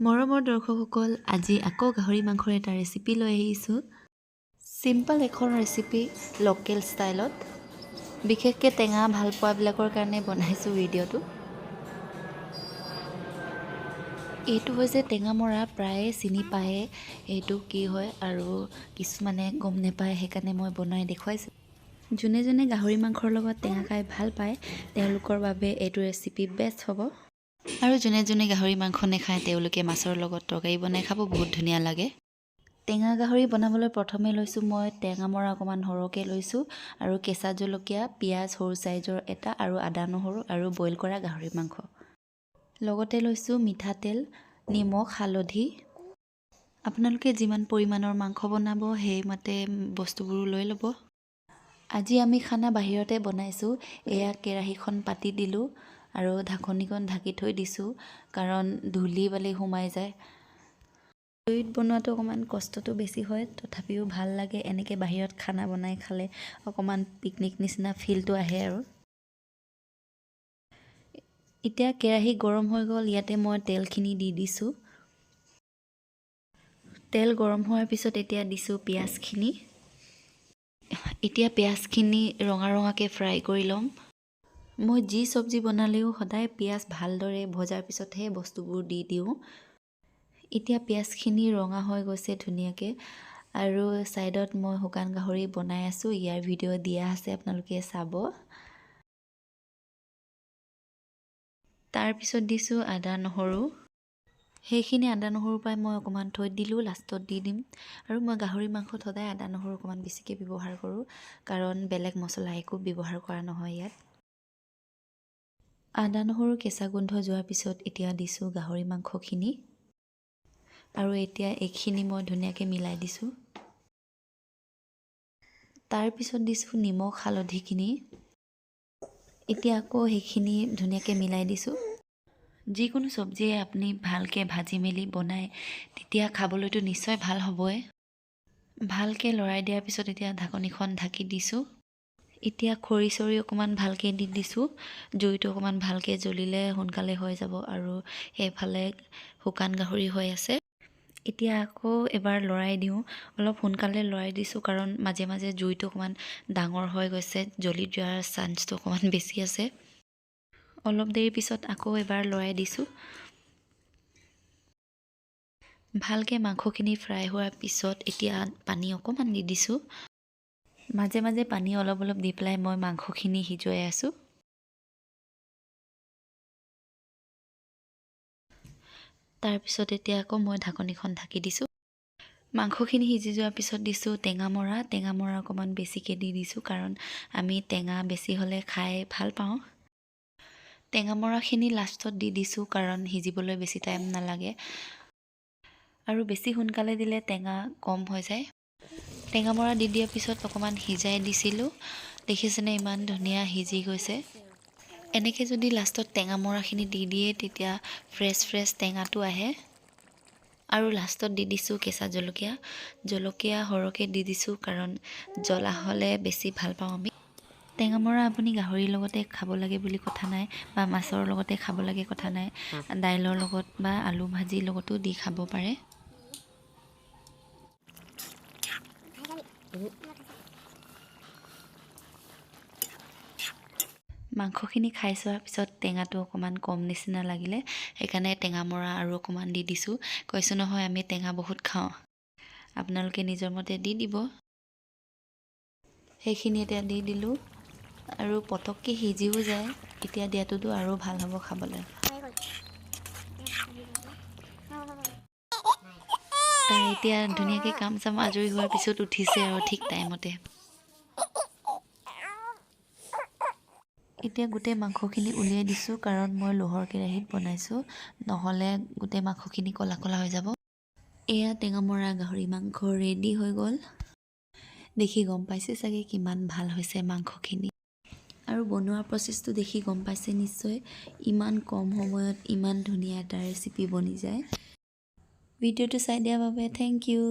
মৰমৰ দৰ্শকসকল, আজি আকৌ গাহৰি মাংসৰ এটা ৰেচিপি লৈ আহিছোঁ। চিম্পল এখন ৰেচিপি, লোকেল ষ্টাইলত। বিশেষকৈ টেঙা ভাল পোৱাবিলাকৰ কাৰণে বনাইছোঁ ভিডিঅ'টো। এইটো হৈছে টেঙামৰা। প্ৰায়ে চিনি পায়ে এইটো কি হয় আৰু কিছুমানে গম নাপায়, সেইকাৰণে মই বনাই দেখুৱাইছোঁ। যোনে যোনে গাহৰি মাংসৰ লগত টেঙা খাই ভাল পায়, তেওঁলোকৰ বাবে এইটো ৰেচিপি বেষ্ট হ'ব। আৰু যোনে যোনে গাহৰি মাংস নাখায়, তেওঁলোকে মাছৰ লগত তৰকাৰী বনাই খাব, বহুত ধুনীয়া লাগে। টেঙা গাহৰি বনাবলৈ প্ৰথমে লৈছোঁ মই টেঙামৰা, অকণমান সৰহকৈ লৈছোঁ, আৰু কেঁচা জলকীয়া, পিঁয়াজ সৰু চাইজৰ এটা আৰু আদা নহৰু আৰু বইল কৰা গাহৰি মাংস। লগতে লৈছোঁ মিঠাতেল, নিমখ, হালধি। আপোনালোকে যিমান পৰিমাণৰ মাংস বনাব, সেইমতে বস্তুবোৰো লৈ ল'ব। আজি আমি খানা বাহিৰতে বনাইছোঁ। এয়া কেৰাহীখন পাতি দিলোঁ আৰু ঢাকনিখন ঢাকি থৈ দিছোঁ, কাৰণ ধূলি বালি সোমাই যায়। জুইত বনোৱাটো অকণমান কষ্টটো বেছি হয়, তথাপিও ভাল লাগে। এনেকৈ বাহিৰত খানা বনাই খালে অকণমান পিকনিক নিচিনা ফিলটো আহে। আৰু এতিয়া কেৰাহী গৰম হৈ গ'ল, ইয়াতে মই তেলখিনি দি দিছোঁ। তেল গৰম হোৱাৰ পিছত এতিয়া দিছোঁ পিঁয়াজখিনি। এতিয়া পিঁয়াজখিনি ৰঙা ৰঙাকৈ ফ্ৰাই কৰি ল'ম। মই যি চব্জি বনালেও সদায় পিঁয়াজ ভালদৰে ভজাৰ পিছতহে বস্তুবোৰ দি দিওঁ। এতিয়া পিঁয়াজখিনি ৰঙা হৈ গৈছে ধুনীয়াকৈ আৰু ছাইডত মই শুকান গাহৰি বনাই আছোঁ। ইয়াৰ ভিডিঅ' দিয়া আছে, আপোনালোকে চাব। তাৰপিছত দিছোঁ আদা নহৰু। সেইখিনি আদা নহৰু পাই মই অকণমান থৈ দিলোঁ, লাষ্টত দি দিম। আৰু মই গাহৰি মাংসত সদায় আদা নহৰু অকণমান বেছিকৈ ব্যৱহাৰ কৰোঁ, কাৰণ বেলেগ মছলা একো ব্যৱহাৰ কৰা নহয় ইয়াত। আদা নহৰু কেঁচা গোন্ধ যোৱাৰ পিছত এতিয়া দিছোঁ গাহৰি মাংসখিনি আৰু এতিয়া এইখিনি মই ধুনীয়াকৈ মিলাই দিছোঁ। তাৰপিছত দিছোঁ নিমখ, হালধিখিনি। এতিয়া আকৌ সেইখিনি ধুনীয়াকৈ মিলাই দিছোঁ। যিকোনো চব্জিয়ে আপুনি ভালকৈ ভাজি মেলি বনায়, তেতিয়া খাবলৈতো নিশ্চয় ভাল হ'বই। ভালকৈ লৰাই দিয়াৰ পিছত এতিয়া ঢাকনিখন ঢাকি দিছোঁ। এতিয়া খৰি চৰি অকণমান ভালকৈ দি দিছোঁ। জুইটো অকণমান ভালকৈ জ্বলিলে সোনকালে হৈ যাব। আৰু সেইফালে শুকান গাহৰি হৈ আছে। এতিয়া আকৌ এবাৰ লৰাই দিওঁ। অলপ সোনকালে লৰাই দিছোঁ, কাৰণ মাজে মাজে জুইটো অকণমান ডাঙৰ হৈ গৈছে, জ্বলি যোৱাৰ চান্সটো অকণমান বেছি আছে। অলপ দেৰি পিছত আকৌ এবাৰ লৰাই দিছোঁ। ভালকৈ মাংসখিনি ফ্ৰাই হোৱাৰ পিছত এতিয়া পানী অকণমান দি দিছোঁ। মাজে মাজে পানী অলপ অলপ দি পেলাই মই মাংসখিনি সিজুৱাই আছোঁ। তাৰপিছত এতিয়া আকৌ মই ঢাকনিখন ঢাকি দিছোঁ। মাংসখিনি সিজি যোৱাৰ পিছত দিছোঁ টেঙামৰা। টেঙামৰা অকণমান বেছিকৈ দি দিছোঁ, কাৰণ আমি টেঙা বেছি হ'লে খাই ভাল পাওঁ। টেঙামৰাখিনি লাষ্টত দি দিছোঁ, কাৰণ সিজিবলৈ বেছি টাইম নালাগে আৰু বেছি সোনকালে দিলে টেঙা কম হৈ যায়। টেঙামৰা দি দিয়াৰ পিছত অকণমান সিজাই দিছিলোঁ। দেখিছেনে, ইমান ধুনীয়া সিজি গৈছে। এনেকৈ যদি লাষ্টত টেঙামৰাখিনি দি দিয়ে, তেতিয়া ফ্ৰেছ ফ্ৰেছ টেঙাটো আহে। আৰু লাষ্টত দি দিছোঁ কেঁচা জলকীয়া। জলকীয়া সৰহকৈ দি দিছোঁ, কাৰণ জ্বলা হ'লে বেছি ভাল পাওঁ আমি। টেঙামৰা আপুনি গাহৰিৰ লগতে খাব লাগে বুলি কথা নাই বা মাছৰ লগতে খাব লাগে কথা নাই, দাইলৰ লগত বা আলু ভাজিৰ লগতো দি খাব পাৰে। মাংসখিনি খাই চোৱাৰ পিছত টেঙাটো অকণমান কম নিচিনা লাগিলে, সেইকাৰণে টেঙামৰা আৰু অকণমান দি দিছোঁ। কৈছোঁ নহয়, আমি টেঙা বহুত খাওঁ। আপোনালোকে নিজৰ মতে দি দিব। সেইখিনি এতিয়া দি দিলোঁ আৰু পটককৈ সিজিও যায়। এতিয়া দিয়াটোতো আৰু ভাল হ'ব খাবলৈ। তাই এতিয়া ধুনীয়াকৈ কাম চাম আজৰি হোৱাৰ পিছত উঠিছে আৰু ঠিক টাইমতে। এতিয়া গোটেই মাংসখিনি উলিয়াই দিছোঁ, কাৰণ মই লোহৰ কেৰাহীত বনাইছোঁ, নহ'লে গোটেই মাংসখিনি ক'লা ক'লা হৈ যাব। এয়া টেঙামৰা গাহৰি মাংস ৰেডি হৈ গ'ল। দেখি গম পাইছে চাগে কিমান ভাল হৈছে মাংসখিনি। আৰু বনোৱাৰ প্ৰচেছটো দেখি গম পাইছে নিশ্চয়, ইমান কম সময়ত ইমান ধুনীয়া এটা ৰেচিপি বনি যায়। ভিডিঅ'টো চাই দিয়াৰ বাবে thank U.